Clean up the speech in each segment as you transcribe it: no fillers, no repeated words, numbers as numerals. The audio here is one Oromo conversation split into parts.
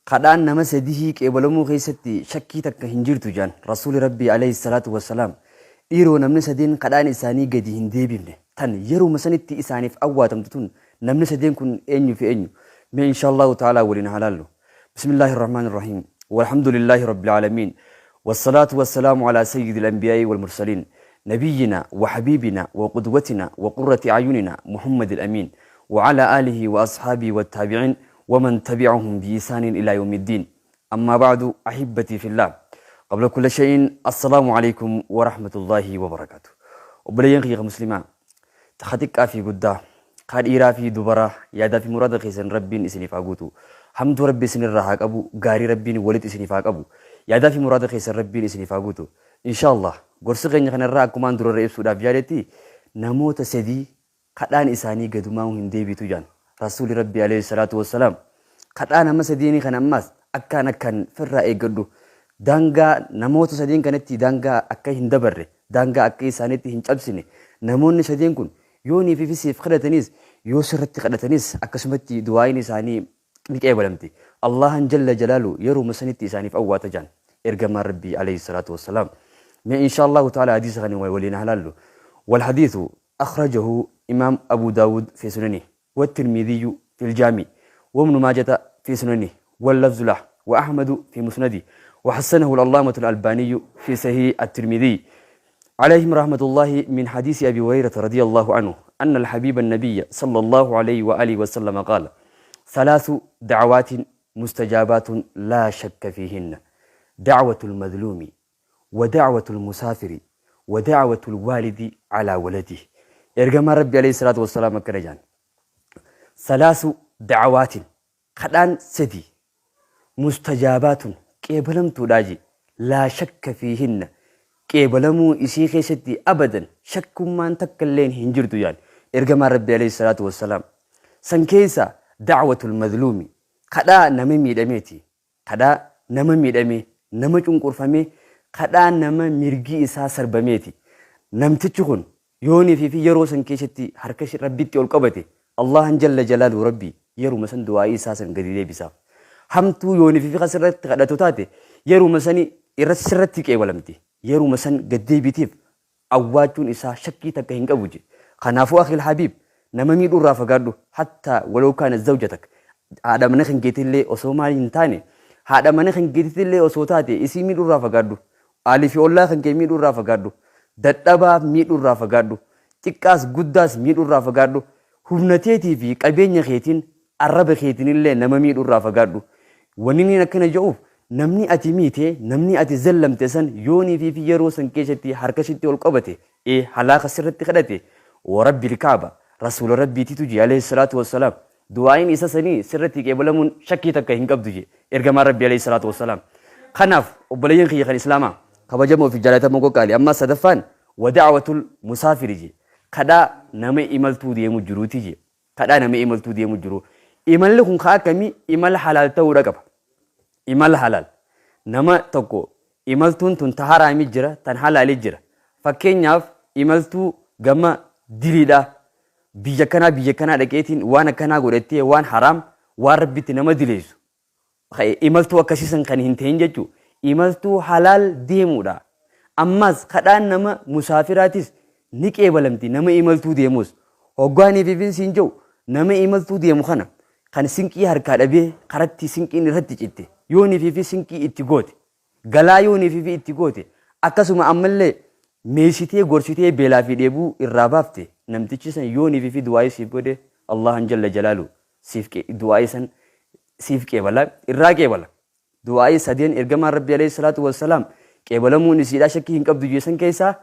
Kadhaan nama sadihii qeebalamuu keessatti shakkii takka hin jirtu jedhan Rasuuli Rabbii aleyhi salaatu wassalaam. Dhiiroo namni sadeen kadhaan isaanii gadi hin deebifne tan yeruma sanitti isaaniif awwaatamtu tun namni sadeen kun eenyu fi eenyu? Mee inshaallahu ta'aalaa waliin haa laallu. Bismillaahi Rahmaani Rahiim. Walhamdulillaahi Rabbil Aalamiin. Wassalaatu wassalaamu alaa sayyidil anbiyaa'i wal mursaliin. Nabiyyina wa habiibina wa qudwatina wa qurrati a'yunina Muhammadil Amiin. Wa alaa aalihi wa ashaabihi wattaabi'iin waman tabi'ahum bi'iihsaanin ilaa yawmiddiin. Ammaa ba'du ahibbatii fillaah. Qabla kulla shay'in assalaamu aleykum wa rahmatullaahi wa barakaatuh. Obboleeyyan kiyya ka muslimaa, ka xiqqaa fi guddaa, ka dhiiraa fi dubaraa yaadaa fi muraada keessan Rabbiin isiniif haa guutu. Hamtuu Rabbi isinirraa haa qabu, gaarii Rabbiin walitti isiniif haa qabu. Yaadaa fi muraada keessan Rabbiin isiniif haa guutu. Inshaa Allah gorsi keenya kanarraa akkumaan durarra ibsuudhaaf yaaletti namoota sadii kadhaan isaanii gadumaa'uu hin deebitu jaan Rasuuli Rabbii aleyhi salaatu wassalaam. Kadhaa nama sadeenii kana ammaas akkaan akkaan firraa eeggadhu. Daangaa namoota sadeen kanatti daangaa akka hin dabarre, daangaa akka isaanitti hin cabsine. Namoonni sadeen kun yoo niifi fi siif kadhataniis yoo sirratti kadhatanis akkasumatti du'aa'iin isaanii ni qeebalamti. Allaahan jalla jalaalu yeruma sanitti isaaniif awwaata jaan ergamaan Rabbii aleyhi salaatu wassalaam. Mee inshaa Allaahu ta'aalaa hadiisa kana waliin haa laallu. Wal hadiisu أخرجه إمام أبو داود في سننه والترمذي في الجامع وابن ماجة في سننه واللفظ له وأحمد في مسنده وحسنه العلامة الألباني في صحيح الترمذي عليهم رحمة الله من حديث أبي هريرة رضي الله عنه أن الحبيب النبي صلى الله عليه وآله وسلم قال ثلاث دعوات مستجابات لا شك فيهن دعوة المظلوم wada'watul musaafiri wada'watul waalidi alaa waladihi. Ergamaan Rabbii alayhi salaatu wassalaam akkana jedhan. Salaasu da'awaatin kadhaan sadi mustajaabaatun qeebalamtuudhaa je laa shakka fiihinna qeebalamuu isii keessatti abadan shakkummaan takka illeen hin jirtu jedhan ergamaan Rabbii alayhi salaatu wassalaam. San keessa da'watul madluumi kadhaa nama miidhameeti. Kadhaa nama miidhamee, nama cunqurfamee, kadhaa nama mirgi isaa sarbameeti. Namtichi kun yooniifii fi yeroo san keessatti harka Rabbitti ol qabate, Allaahan jalla jalaaluhu Rabbi yeruma san du'aa'ii isaa san gadi deebisaaf. Hamtuu yooniifii fi kan sirratti kadhatu taate yeruma sani irra sirratti qeebalamti. Yeruma san gad deebitiif awwaachuun isaa shakkii takka hin qabu je. Kanaafuu akhil habiib nama miidhuu irraa fagaadhu hattaa walaw kaana zawjatak haadha mana kan keetillee osoo maal hin taane haadha mana kan keetitillee osoo taate isii miidhuu irraa fagaadhu aalii fi ollaa kan kee miidhuu irraa fagaadhu dadhabaa miidhuu irraa fagaadhu xiqqaas guddaas miidhuu irraa fagaadhu humna teetii fi qabeenya keetiin Arraba keetinillee nama miidhu irraa fagaadhu. Waninin akkana ja'uuf namni ati miite, namni ati zallamte san yooniifii fi yeroo san keessatti harka sitti ol qabate, ee halaaka sirratti kadhate, wa Rabbil Ka'aba, Rasuula Rabbiititu je'e aleyhi salaatu wassalaam, du'aa'iin isa sanii sirratti qeebalamuun shakkii takka hin qabdu je'e Ergamaan Rabbii aleyhi salaatu wassalaam. Kanaaf obboleeyyan kiyya kan Islaamaa kabajamoo fi jaalatamoo qaqqaali ammaas sadaffaan wa da'watul musaafiri je'e kadhaa nama imaltuu deemu jiruuti je'e. Kadhaa nama imaltuu deemu jiru. Imalli kun ka akkamii? Imala halaal ta'uudha qaba. Imala halaal. Nama tokko imaltuun tun ta haraami jira, tan halaali jira. Fakkeenyaaf imaltuu gama diliidha. Biyya akkanaa biyya akkanaa dhaqeetiin waan akkanaa godhattee waan haraam waan Rabbitti nama dileessu. Imaltuu akkasii san kan hin ta'in jechuu. Imaltuu halaal deemuudha. Ammas kadhaan nama musaafiraatis ni qeebalamti nama imaltuu deemus. Hoggaanii fi fin siin jedhu nama imaltuu deemu kana kan sinqii harkaa dhabee karatti sinqiin irratti citte yoonii fi sinqii itti goote Galaa yooniifi fi itti goote, akkasuma ammallee meeysitee gorsitee beelaa fi dheebuu irraa baafte, namtichi san yooniifi fi du'aa'ii siif godhe, Allaahan jalla jalaaluhu siif du'aa'ii san siif qeebala, irraa qeebala. Du'aa'ii sadeen Ergamaan Rabbii aleyhi salaatu wassalaam qeebalamuun isiidhaa shakkii hin qabdu jee san keessaa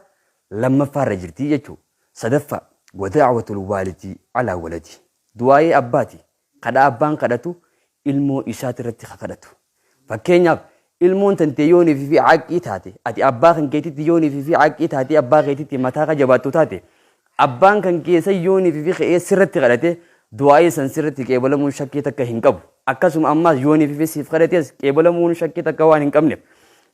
lammaffaa irra jirti jechuu. Sadaffaa, wa da'watul waalidi alaa waladihi. Du'aa'ii abbaati. Kadhaa abbaan kadhatu ilmoo isaatirratti ka kadhatu. Fakkeenyaaf ilmoon tantee yooniif fi aaqqii taate ati abbaa kan keetitti yooniif fi aaqqii taatee abbaa keetitti mataa ka jabaattu taate abbaan kan keessa yooniif fi ka'ee sirratti kadhate du'aa'ii san sirratti qeebalamuun shakkii takka hin qabu. Akkasuma ammaas yooniif fi siif kadhates qeebalamuun shakkii takka waan hin qabneef.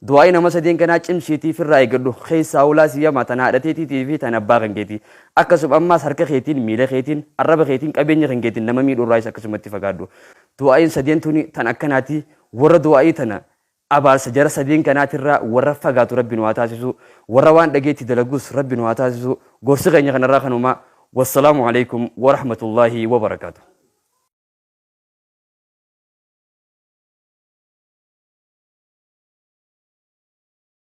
Du'aa'ii nama sadeen kanaa cimsiitii firraa eeggadhu. Keessaa hulaa siyyamaa tan haadha teetiitii fi tan abbaa kan keetii. Akkasuma ammaas harka keetiin, miila keetiin, arraba keetiin, qabeenya kan keetiin nama miidhuu irraayis akkasumatti fagaadhu. Du'aa'iin sadeen tuni tan akkanaati. Warra du'aa'ii tana abaarsa jara sadeen kanaatirraa warra fagaatu Rabbi nu haa taasisu. Warra waan dhageetti dalagus Rabbi nu haa taasisu. Gorsi keenya kanarraa kanuma. Wassalaamu alaikum warahmatullaahi wabarakaatu.